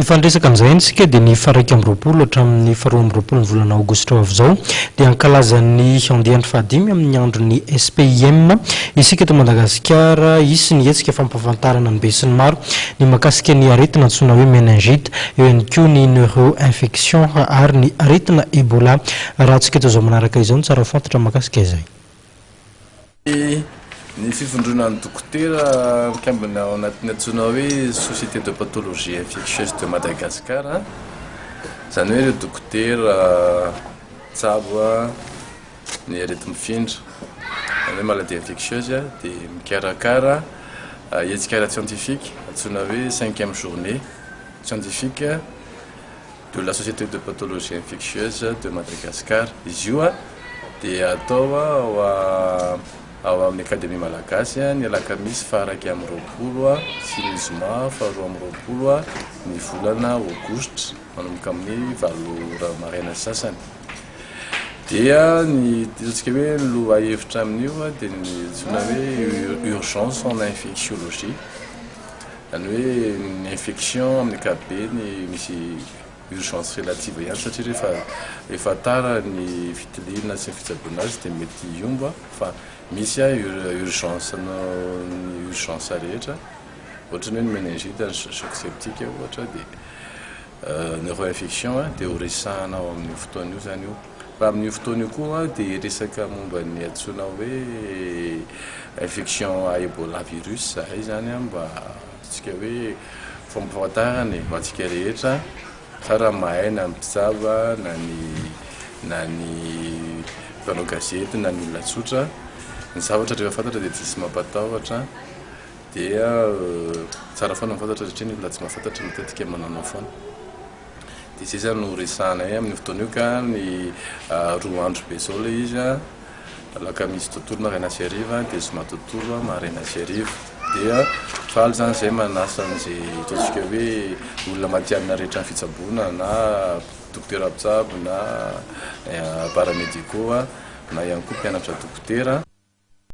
Hifandresaka amin'izay ihany isika dia ny faha-21 hatramin'ny faha-22 ny volana aogositra ho avy izao dia hankalaza ny andiany fahadimy amin'ny andron'ny SPIM isika eto Madagasikara. Hisy ny hetsika fampahafantarana ny besinimaro ny mahakasika ny aretina antsoina hoe meningite, eo ihany koa ny neuro-infection ary ny aretina Ebola. Raha antsika eto izao manaraka izao no tsara ho fantatra mahakasika izay. Ny fivondronan'ny dokotera mikambana ao anatin'ny antsoina hoe Société de pathologie infectieuse de Madagascar, izany hoe ireo dokotera mitsabo ny areti-mifindra, izany hoe maladie infectieuse dia mikarakara hetsika ara-tsiantifika antsoina hoe cinquième journée scientifique de la Société de pathologie infectieuse de Madagascar. Izy io dia atao ao amin'ny Akademia Malagasy ny alakamisy faha-21 sy ny zoma faha-22 ny volana aogositra manomboka amin'ny 8 ora maraina sy sasany. Dia ny ataontsika hoe ny lohahevitra amin'io dia ny antsoina hoe urgence en infectiologie. Izany hoe ny infection amin'ny ankapobeny misy urgence relative ihany satria rehefa efa tara ny fitiliana sy ny fitsaboana azy dia mety hiomba fa misy urgence ny urgence rehetra ohatra ny hoe ny meningite, ny choc septique ohatra dia neuroinfection dia ho resahana ao amin'io fotoana io izany io. Fa amin'io fotoana io koa dia resaka momba ny antsoina hoe infection à Ebola virus zahay izany mba ataontsika hoe fampahafantarana e, ho antsika rehetra tsara mahay na ny mpitsabo na ny na ny mpanao gazety na ny olona tsotra, ny zavatra rehefa fantatra dia tsisy mampatahotra dia tsara foana ny fantatra satria ny olona tsy mahafantatra matetika manaonao foana. Dia izay izany no resahanay amin'io fotoana io ka ny 2 andro be izao ilay izy an, alakamisy tontolo maraina sy hariva dia zoma tontolo maraina sy hariva. Dia faly izany izay manasa an'izay ataontsika hoe olona matihanina rehetra amin'ny fitsaboana na dokotera mpitsabo na paramédicaux na ihany koa mpianatra dokotera.